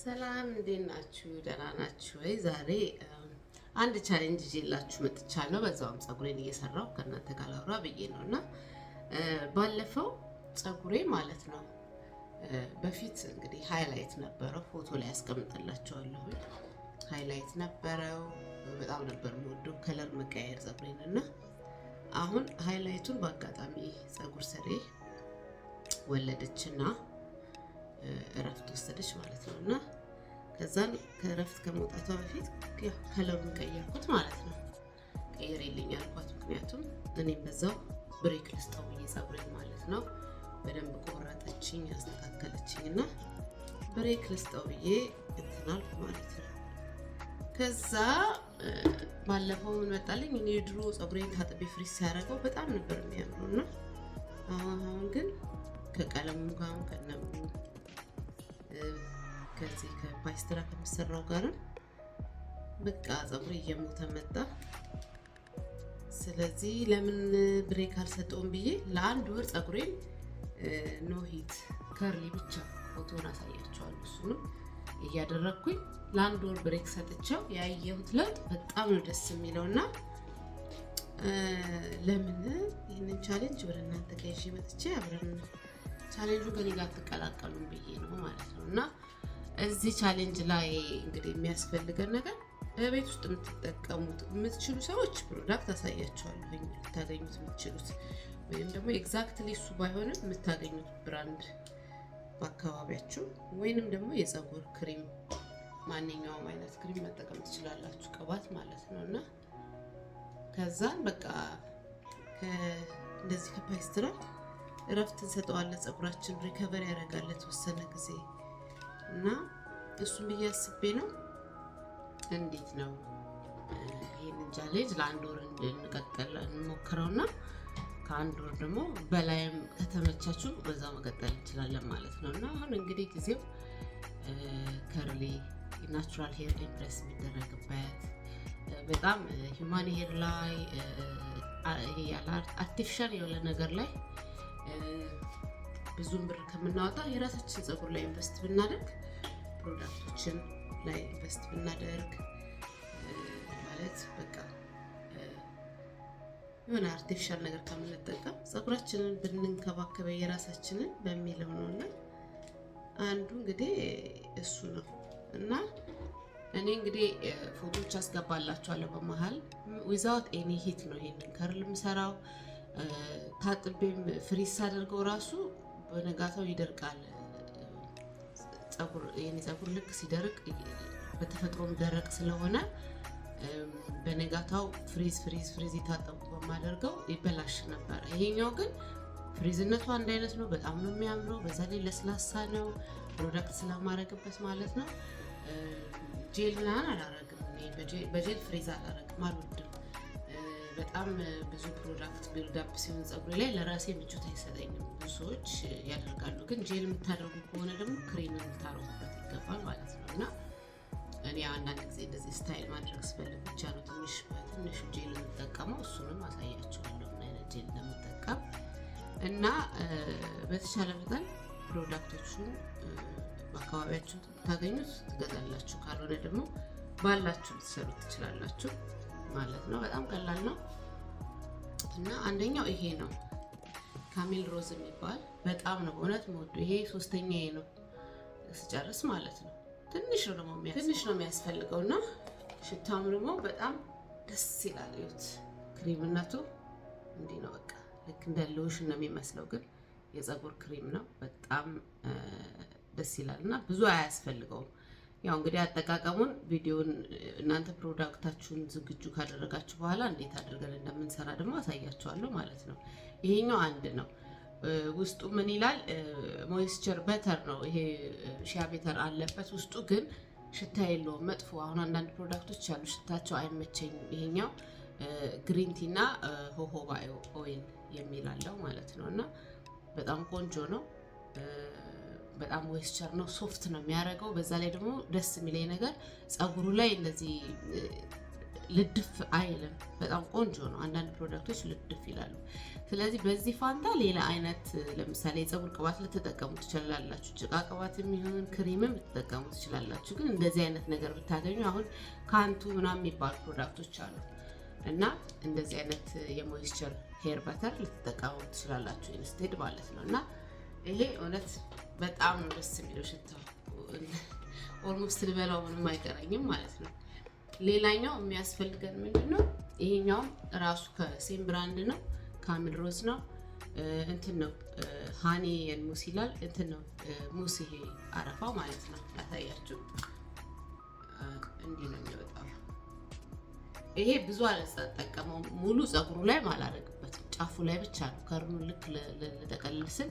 ሰላም፣ እንዴት ናችሁ? ደህና ናችሁ ወይ? ዛሬ አንድ challenge ይዤላችሁ መጥቻለሁ። በዛውም ፀጉሬን እየሰራሁ ከእናንተ ጋር ላውራ ብዬ ነው። እና ባለፈው ፀጉሬ ማለት ነው፣ በፊት እንግዲህ highlight ነበረው። ፎቶ ላይ ያስቀምጥላችኋለሁ። Highlight ነበረው። በጣም ነበር የምወደው color መቀያየር ፀጉሬን። እና አሁን highlight ኡን በአጋጣሚ ፀጉር ሰሪ ወለደችና እረፍት ወሰደች ማለት ነው። እና ከዛን ከእረፍት ከመውጣቷ በፊት color ኡን ቀየርኩት ማለት ነው። ቀይሪልኝ አልኳት። ምክንያቱም እኔም በዛው break ልስጠው ብዬ ፀጉሬን ማለት ነው። በደንብ ቆረጠችኝ፣ አስተካከለችኝ እና break ልስጠው ብዬ እንትን አልኩ ማለት ነው። ከዛ ባለፈው ምን መጣልኝ? እኔ ድሮ ፀጉሬን ታጥቤ frizz ሳደርገው በጣም ነበር የሚያምረው። እና አሁን አሁን ግን ከቀለሙ ጋር፣ ከነምኑ፣ ከዚህ ከፓይስትራ ከሚሰራው ጋርም በቃ ፀጉሬ እየሞተ መጣ። ስለዚህ ለምን break አልሰጠውም ብዬ ለአንድ ወር ፀጉሬን no heat፣ curly ብቻ፣ ፎቶን አሳያችኋለሁ። እሱንም እያደረግኩኝ ለአንድ ወር break ሰጥቼው ያየሁት ለውጥ በጣም ነው ደስ የሚለው። እና ለምን ይህንን challenge ወደ እናንተ ጋር ይዤ መጥቼ አብረን ቻሌንጁ ከኔ ጋር አትቀላቀሉም ብዬ ነው ማለት ነው። እና እዚህ challenge ላይ እንግዲህ የሚያስፈልገን ነገር በቤት ውስጥ የምትጠቀሙት፣ የምትችሉ ሰዎች product አሳያችኋለሁ፣ ልታገኙት የምትችሉት ወይም ደግሞ exactly እሱ ባይሆንም የምታገኙት brand በአካባቢያችሁ፣ ወይንም ደግሞ የፀጉር ክሪም፣ ማንኛውም አይነት ክሪም መጠቀም ትችላላችሁ፣ ቅባት ማለት ነው። እና ከዛን በቃ እንደዚህ ከፓይስትራ እረፍት እንሰጠዋለን። ፀጉራችን recover ያደርጋል ለተወሰነ ጊዜ። እና እሱም ብዬ አስቤ ነው። እንዴት ነው ይህንን challenge ለአንድ ወር እንቀጥል፣ እንሞክረውና ከአንድ ወር ደግሞ በላይም ከተመቻችሁ በዛው መቀጠል እንችላለን ማለት ነው። እና አሁን እንግዲህ ጊዜው curly natural hair embrace የሚደረግበት፣ በጣም human hair ላይ፣ artificial የሆነ ነገር ላይ ብዙም ብር ከምናወጣ የራሳችን ፀጉር ላይ invest ብናደርግ፣ product ኦችን ላይ invest ብናደርግ፣ ማለት በቃ የሆነ artificial ነገር ከምንጠቀም ፀጉራችንን ብንንከባከበ የራሳችንን በሚለው ነው። እና አንዱ እንግዲህ እሱ ነው። እና እኔ እንግዲህ ፎቶዎች አስገባላችኋለሁ በመሀል። Without any heat ነው ይሄንን curl የምሰራው። ታጥቤም frizz ሳደርገው ራሱ በነጋታው ይደርቃል። ፀጉር፣ የኔ ፀጉር ልክ ሲደርቅ፣ በተፈጥሮም ደረቅ ስለሆነ፣ በነጋታው frizz frizz frizz የታጠብኩ በማደርገው ይበላሽ ነበረ። ይሄኛው ግን frizz ነቱ አንድ አይነት ነው። በጣም ነው የሚያምረው። በዛ ላይ ለስላሳ ነው፣ product ስለማረግበት ማለት ነው። ጄል ምናምን አላረግም። በ gel frizz አላረግም፣ አልወድም። በጣም ብዙ product build up ሲሆን ፀጉሬ ላይ ለራሴ ምቾት አይሰጠኝም። ብዙ ሰዎች ያደርጋሉ፣ ግን ጄል የምታደርጉ ከሆነ ደግሞ ክሬም የምታደርጉበት ይገባል ማለት ነው። እና እኔ አንዳንድ ጊዜ እንደዚህ style ማድረግ ስፈልግ ብቻ ነው ትንሽ በትንሹ ጄል የምጠቀመው። እሱንም አሳያችኋለሁ ምን አይነት ጄል እንደምጠቀም። እና በተቻለ መጠን product ኦቹን በአካባቢያችሁ ታገኙት ትገዛላችሁ፣ ካልሆነ ደግሞ ባላችሁ ልትሰሩት ትችላላችሁ ማለት ነው። በጣም ቀላል ነው። እና አንደኛው ይሄ ነው፣ Camille Rose የሚባል፣ በጣም ነው በእውነት የምወደው። ይሄ ሶስተኛዬ ነው ስጨርስ ማለት ነው። ትንሽ ነው ደግሞ፣ ትንሽ ነው የሚያስፈልገው እና ሽታውም ደግሞ በጣም ደስ ይላል። እዩት፣ ክሪምነቱ እንዲህ ነው። በቃ ልክ እንደ ሎሽን ነው የሚመስለው፣ ግን የፀጉር ክሪም ነው። በጣም ደስ ይላል እና ብዙ አያስፈልገውም። ያው እንግዲህ አጠቃቀሙን ቪዲዮን እናንተ product ኣችሁን ዝግጁ ካደረጋችሁ በኋላ እንዴት አድርገን እንደምንሰራ ደግሞ አሳያችኋለሁ ማለት ነው። ይሄኛው አንድ ነው። ውስጡ ምን ይላል? Moisture butter ነው። ይሄ shea butter አለበት ውስጡ፣ ግን ሽታ የለውም መጥፎ። አሁን አንዳንድ product ኦች አሉ ሽታቸው አይመቸኝም። ይሄኛው green tea እና jojoba oil የሚል አለው ማለት ነው። እና በጣም ቆንጆ ነው። በጣም moisture ነው፣ soft ነው የሚያደርገው። በዛ ላይ ደግሞ ደስ የሚለኝ ነገር ፀጉሩ ላይ እንደዚህ ልድፍ አይልም። በጣም ቆንጆ ነው። አንዳንድ product ኦች ልድፍ ይላሉ። ስለዚህ በዚህ ፋንታ ሌላ አይነት፣ ለምሳሌ የፀጉር ቅባት ልትጠቀሙ ትችላላችሁ። ጭቃ ቅባት የሚሆን ክሪምም ልትጠቀሙ ትችላላችሁ። ግን እንደዚህ አይነት ነገር ብታገኙ፣ አሁን ካንቱ ምናምን የሚባሉ product ኦች አሉ እና እንደዚህ አይነት የ moisture hair butter ልትጠቀሙ ትችላላችሁ instead ማለት ነው። እና ይሄ እውነት በጣም ነው ደስ የሚለው ሽታው። Almost ልበላው ምንም አይቀረኝም ማለት ነው። ሌላኛው የሚያስፈልገን ምንድን ነው? ይሄኛውም ራሱ ከ same brand ነው፣ Camille Rose ነው። እንትን ነው፣ honey mousse ይላል። እንትን ነው mousse፣ ይሄ አረፋው ማለት ነው። ላሳያችሁ፣ እንዲህ ነው የሚወጣው። ይሄ ብዙ አልጠቀመውም። ሙሉ ፀጉሩ ላይ አላደርግበትም፣ ጫፉ ላይ ብቻ ነው curl ኡን ልክ ልጠቀልል ስል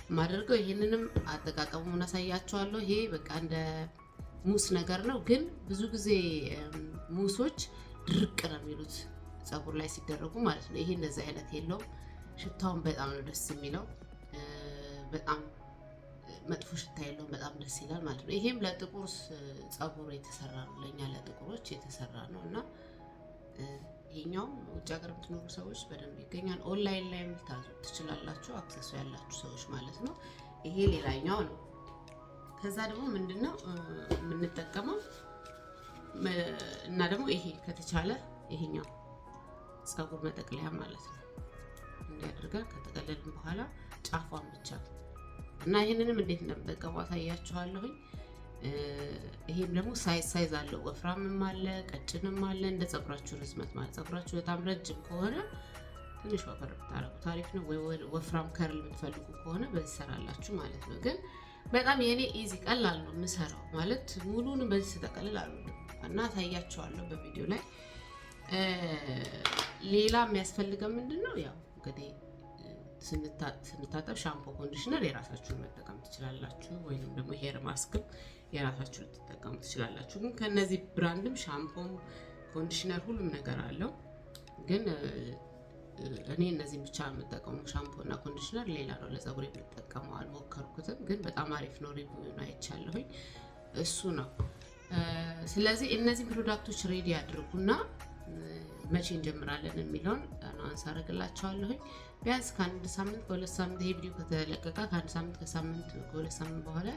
የማደርገው። ይሄንንም አጠቃቀሙን አሳያችኋለሁ። ይሄ በቃ እንደ mousse ነገር ነው፣ ግን ብዙ ጊዜ mousse ኦች ድርቅ ነው የሚሉት ፀጉር ላይ ሲደረጉ ማለት ነው። ይሄ እንደዚህ አይነት የለውም። ሽታውን በጣም ነው ደስ የሚለው። በጣም መጥፎ ሽታ የለውም። በጣም ደስ ይላል ማለት ነው። ይሄም ለጥቁር ፀጉር የተሰራ ነው፣ ለእኛ ለጥቁሮች የተሰራ ነው እና ይሄኛውም ውጭ ሀገር የምትኖሩ ሰዎች በደንብ ይገኛል። ኦንላይን ላይም ልታዙ ትችላላችሁ፣ access ኡ ያላችሁ ሰዎች ማለት ነው። ይሄ ሌላኛው ነው። ከዛ ደግሞ ምንድነው የምንጠቀመው? እና ደግሞ ይሄ ከተቻለ ይሄኛው ፀጉር መጠቅለያ ማለት ነው። እንዲህ አድርገን ከጠቀለልን በኋላ ጫፏን ብቻ፣ እና ይህንንም እንዴት እንደምጠቀመው አሳያችኋለሁኝ። ይሄም ደግሞ size አለው። ወፍራምም አለ፣ ቀጭንም አለ። እንደ ፀጉራችሁ ርዝመት ማለት፣ ፀጉራችሁ በጣም ረጅም ከሆነ ትንሽ ወፈር ብታረጉት አሪፍ ነው። ወይ ወፍራም curl የምትፈልጉ ከሆነ በዚህ ሰራላችሁ ማለት ነው። ግን በጣም የኔ easy ቀላል ነው የምሰራው፣ ማለት ሙሉንም በዚህ ስጠቀልል አልወድም እና አሳያችኋለሁ በቪዲዮ ላይ። ሌላ የሚያስፈልገው ምንድን ነው? ያው እንግዲህ ስንታጠብ ሻምፖ፣ conditioner የራሳችሁን መጠቀም ትችላላችሁ፣ ወይንም ደግሞ hair mask ም የራሳችሁ ልትጠቀሙ ትችላላችሁ። ግን ከነዚህ brand ም ሻምፖም conditioner ሁሉም ነገር አለው። ግን እኔ እነዚህን ብቻ የምጠቀመው፣ ሻምፖ እና conditioner። ሌላ ነው ለፀጉር የምጠቀመው አልሞከርኩትም፣ ግን በጣም አሪፍ ነው። Review ን አይቻለሁኝ። እሱ ነው። ስለዚህ እነዚህን product ኦች ready አድርጉና መቼ እንጀምራለን የሚለውን announce አደርግላችኋለሁኝ። ቢያንስ ከአንድ ሳምንት ከ2 ሳምንት፣ ይሄ ቪዲዮ ከተለቀቀ ከአንድ ሳምንት ከሳምንት ከ2 ሳምንት በኋላ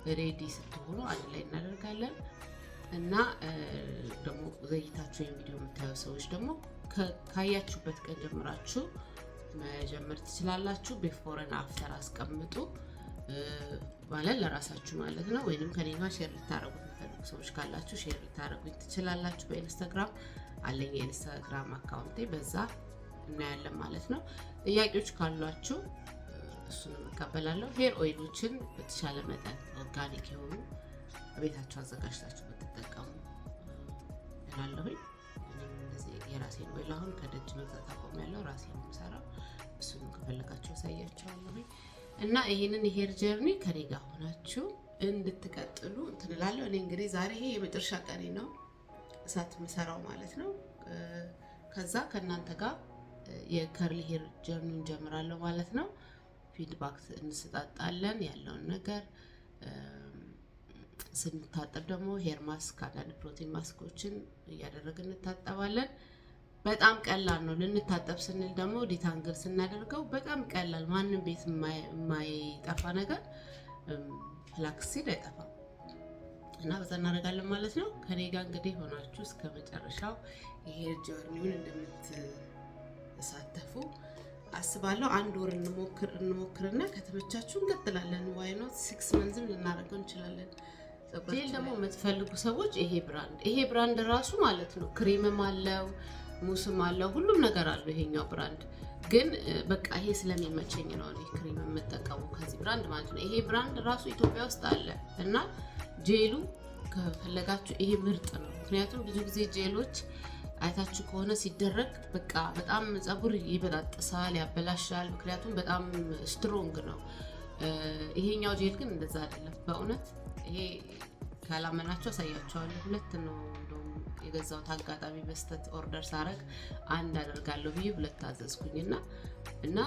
ready ስትሆኑ አንድ ላይ እናደርጋለን። እና ደግሞ ዘግይታችሁ ይህን ቪዲዮ የምታዩ ሰዎች ደግሞ ካያችሁበት ቀን ጀምራችሁ መጀመር ትችላላችሁ። Before and after አስቀምጡ ማለት ለራሳችሁ ማለት ነው። ወይንም ከኔ ጋር share ልታደረጉት የምትፈልጉ ሰዎች ካላችሁ share ልታደረጉኝ ትችላላችሁ። በኢንስታግራም አለኝ የኢንስታግራም account ኤ፣ በዛ እናያለን ማለት ነው። ጥያቄዎች ካሏችሁ እሱንም እቀበላለሁ። Hair oil ኦችን በተቻለ መጠን organic የሆኑ ቤታችሁ አዘጋጅታችሁ ብትጠቀሙ እላለሁኝ። እኔም እንደዚህ የራሴን oil አሁን ከደጅ መግዛት አቆሚያለሁ። ራሴን የምሰራው፣ እሱንም ከፈለጋችሁ አሳያችኋለሁኝ። እና ይህንን የ hair journey ከኔ ጋር ሆናችሁ እንድትቀጥሉ እንትን እላለሁ። እኔ እንግዲህ ዛሬ ይሄ የመጨረሻ ቀኔ ነው እሳት የምሰራው ማለት ነው። ከዛ ከእናንተ ጋር የ curly hair journey ውን ጀምራለሁ ማለት ነው። Feedback እንሰጣጣለን ያለውን ነገር። ስንታጠብ ደግሞ hair mask፣ አንዳንድ protein mask ኦችን እያደረግን እንታጠባለን። በጣም ቀላል ነው። ልንታጠብ ስንል ደግሞ detangle ስናደርገው በጣም ቀላል፣ ማንም ቤት የማይጠፋ ነገር flaxseed አይጠፋም እና በዛ እናደርጋለን ማለት ነው። ከኔ ጋር እንግዲህ ሆናችሁ እስከ መጨረሻው የ hair journey ውን እንደምትሳተፉ አስባለሁ። አንድ ወር እንሞክር እንሞክርና ከተመቻችሁ እንቀጥላለን። Why not 6 months ም ልናደርገው እንችላለን። ጄል ደግሞ የምትፈልጉ ሰዎች ይሄ brand ራሱ ማለት ነው ክሪምም አለው፣ mousse ም አለው፣ ሁሉም ነገር አለው ይሄኛው brand። ግን በቃ ይሄ ስለሚመቸኝ ነው እኔ ክሪም የምጠቀመው ከዚህ brand ማለት ነው። ይሄ brand ራሱ ኢትዮጵያ ውስጥ አለ እና ጄሉ ከፈለጋችሁ ይሄ ምርጥ ነው። ምክንያቱም ብዙ ጊዜ ጄሎች አይታችሁ ከሆነ ሲደረግ በቃ በጣም ፀጉር ይበጣጥሳል፣ ያበላሻል። ምክንያቱም በጣም strong ነው። ይሄኛው ጄል ግን እንደዛ አይደለም። በእውነት ይሄ ካላመናችሁ አሳያችኋለሁ። ሁለት ነው እንደውም የገዛሁት። አጋጣሚ በስተት order ሳረግ አንድ አደርጋለሁ ብዬ ሁለት አዘዝኩኝ እና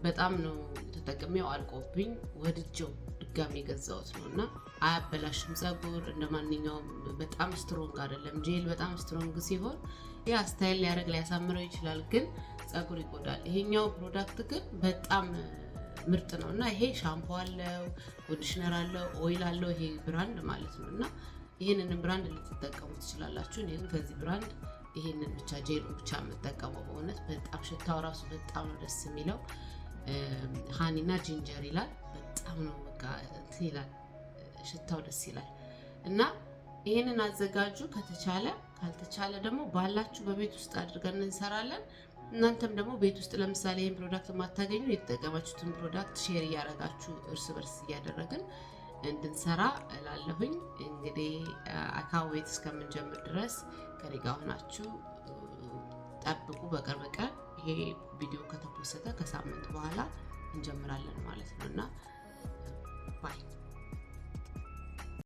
በጣም ነው ተጠቅሜው አልቆብኝ ወድጀው ድጋሚ የገዛሁት ነው እና አያበላሽም ፀጉር። እንደ ማንኛውም በጣም strong አይደለም። ጄል በጣም strong ሲሆን ያ style ሊያደርግ ሊያሳምረው ይችላል፣ ግን ፀጉር ይጎዳል። ይሄኛው product ግን በጣም ምርጥ ነው እና ይሄ ሻምፖ አለው፣ conditioner አለው፣ oil አለው፣ ይሄ brand ማለት ነው። እና ይህንንም brand ልትጠቀሙ ትችላላችሁ። እኔ ግን ከዚህ brand ይሄንን ብቻ ጄሉን ብቻ የምጠቀመው። በእውነት በጣም ሽታው ራሱ በጣም ነው ደስ የሚለው። Honey ና ginger ይላል። በጣም ነው በቃ እንትን ይላል፣ ሽታው ደስ ይላል። እና ይህንን አዘጋጁ ከተቻለ፣ ካልተቻለ ደግሞ ባላችሁ በቤት ውስጥ አድርገን እንሰራለን። እናንተም ደግሞ ቤት ውስጥ ለምሳሌ ይህን product የማታገኙ የተጠቀማችሁትን product share እያደረጋችሁ እርስ በርስ እያደረግን እንድንሰራ እላለሁኝ። እንግዲህ አካዌት እስከምንጀምር ድረስ ከኔ ጋር ሆናችሁ ጠብቁ። በቅርብ ቀን ይሄ ቪዲዮ ከተፖሰተ ከሳምንት በኋላ እንጀምራለን ማለት ነው እና bye።